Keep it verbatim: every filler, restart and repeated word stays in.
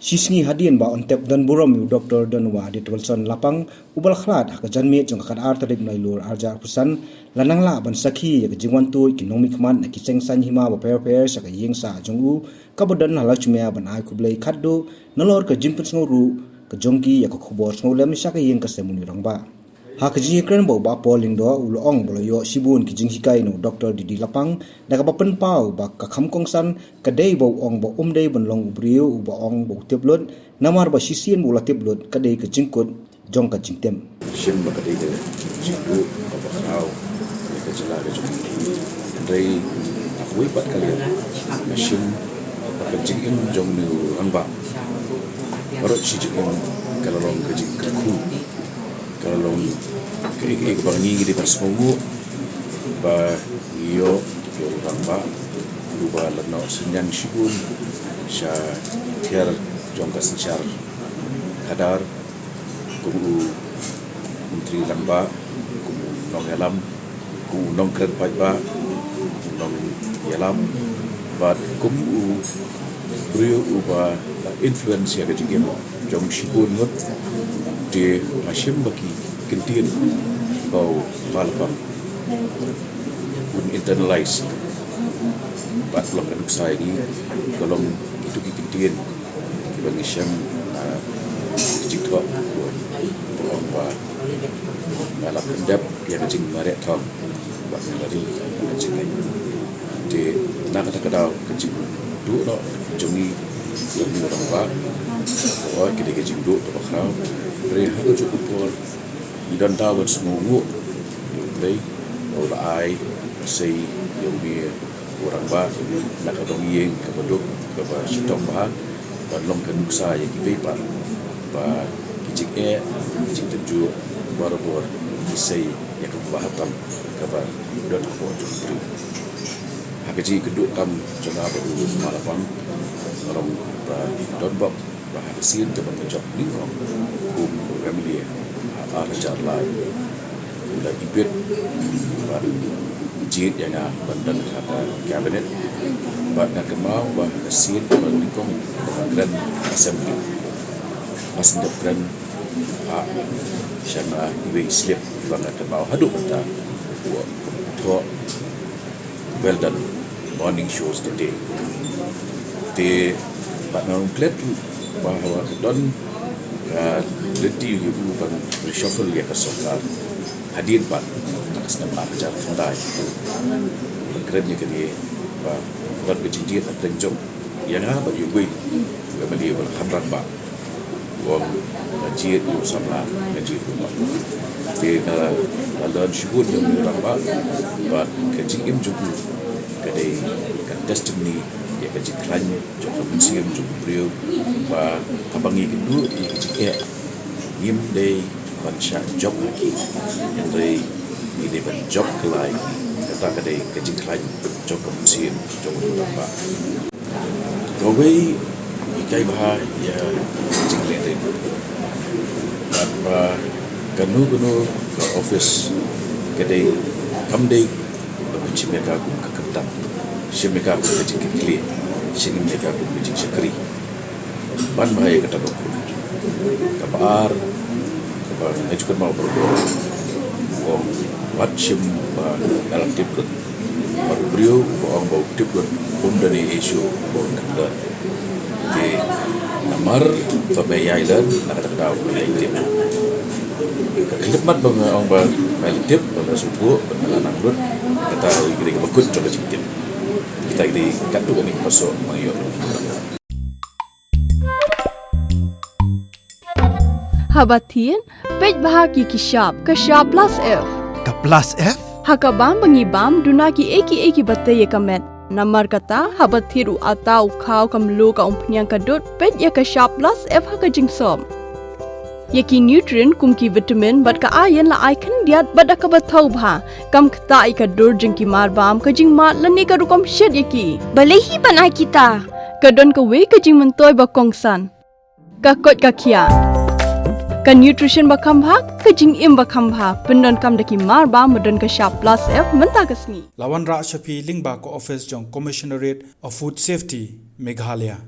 Shisngi hadien ba un tep don burom ïa u Doktor Donwa Aditwilson Lapang, uba la khlad ha ka janmiet jong ka khatar tarik Nailur arhajar arphew san, la nang lah ban sakhi ïa ka jingwan tuid ki nongmihkhmat na ki seng saiñ hima bapher bapher sha ka ïing sah jong u, kaba don ha Lachmia ban ai khublei khatduh nalor ka jingpynsngew ruh ka jong ki ïa ka khubor sngewlem sha ka ïing ka sem u rangbah. Ha ka jingïakren bad u Bah Paul Lyngdoh, u la ong ba la ïoh shibun ki jinghikai na u Doktor D D Lapang, da kaba pynpaw ba ka kham kongsan ka dei ba u ong ba um dei ban long u briew uba ong ba u tip lut, namar ba shisien ba u la tip lut ka dei ka jingkut jong ka jingtip. Shim ba ka dei ka jingduh kaba khraw ïa ka jylla ka jong ngi. Hynrei ha kawei pat ka liang, nga shim ba ka jingim jong une u rangbah, baroh shi jingim ka la long ka jingkyrkhu, ka la long kaei kaei kaba ngi ngi dei ban sngewnguh ba ngi ïoh ïa u rangbah uba la noh synñiang shibun sha thiar jong ka synshar khadar, kum u Myntri Rangbah, kum u nongïalam, kum u nongkren paidbah, kum u nongïalam, bad kum u briew uba la influence ïa ka jingim jong shibun ngut. Te nga shim ba ki kyntien ba u Bah Lapang un internalize bad long ka nuksa ïa ngi, ka long kito ki kyntien kiba ngi shem na ka jingthoh, ba ong ba nga la pyndep ïa ka jingmareh thong bad nga la ri ïa ka jingngeit. Te na kata ka daw ka jingduh noh jong ngi ïa une u rangbah, ka dei ka jingduh kaba khraw. Hynrei ha kajuh ka por ngi don daw ban sngewnguh ïa U Blei ba u la ai sei ïa une u rangbah na ka dong ïing kaba duk kaba shitom bha, ban long ka nuksa ïa kiwei pat ba ki jingeh, ki jingtynjuh barabor ki sei ïa kaba bha tam kaba don hapoh jong u briew. Ha ka jingïakynduh kam jong nga bad u Bah Lapang, nga long ba don bok ba ha ka sien kaba nga jop nyngkong kum u M L A ha arhajar lai, u la ibit bad jied ïa nga ban don ha ka cabinet. Bad nga kynmaw ba ha ka sien kaba nyngkong ba nga kren ha assembly, nga sngewthuh kren ha sha nga iwei i slip ba nga kynmaw haduh mynta, u thoh "Well done, morning shows the day." Te bad nga ong klet ruh ba haba ka don ka lynti ïa u ban reshuffle ïa ka sorkar hadien pat na ka snem arhajar khyndai, u la kren ïa kane ba don ka jingjied hapdeng jong ïa nga bad ïa uwei u M L A uba la kham rangbah. U ong, nga jied ïa u samla, nga jied ïa u mot. Te nga la learn shibun ïa u rangbah, bad ka jingim jong u ka dei ka testimony ïa ka jingkhlaiñ jong ka mynsiem jong u briew, ba haba ngi kynduh ïa ka jingeh, ngim dei ban shah jop ha ki, hynrei ngi dei ban jop kylla ïa ki. Kata ka dei ka jingkhlaiñ jong ka mynsiem jong u rangbah. Kawei, hikai bha ïa ka jingleh rit. Bad ba kano kano ka office ka dei, kam dei ba phin shim ïa ka kum ka kyrdan, shim ïa ka kum ka jingkitkhlieh, shim ïa ka kum ka jingshakri. Ban bha ïa kata ka kum. Kaba ar, kaba nga ju kynmaw barabor, ong, wat shim ba nga la tip lut. Bad u briew uba ong ba u tip lut, um don ei ei shuh ba un kyrdan. Te namar ba me ïai learn, na kata ka daw me ïai tip. Ka khyllipmat ba me ong ba me la tip, ba me sngewthuh, ba me la nang lut, kata ka dei kaba kut jong ka jingtip. Kita ki dei katto katne ki pasoh ba ngi ïoh. Haba thied, peit bha ki ki shap, ka shap plus F. Ka plus F? Ha ka bam ba ngi bam, duna kiei kiei kiba tei ïa ka met. Namar kata, haba thied u atta, u khaw, ka mluh, ka umphniang, ka dud, peit ïa ka shap plus F ha ka jingsop. Ïa ki nutrient kum ki vitamin bad ka iron la ai khyndiat bad da kaba thaw bha. Kam ktah ïa ka dur jong ki marbam, ka jingmad lane ka rukom shet ïa ki. Balei hi ban ai kita? Ka don kawei ka jingmyntoi ba kongsan. Ka koit ka khiah. Ka nutrition ba kham bha, ka jingim ba kham bha. Pyndonkam da ki marbam ba don ka shap plus F mynta ka sngi. La wanrah sha phi lyngba ka office jong Commissionerate of Food Safety, Meghalaya.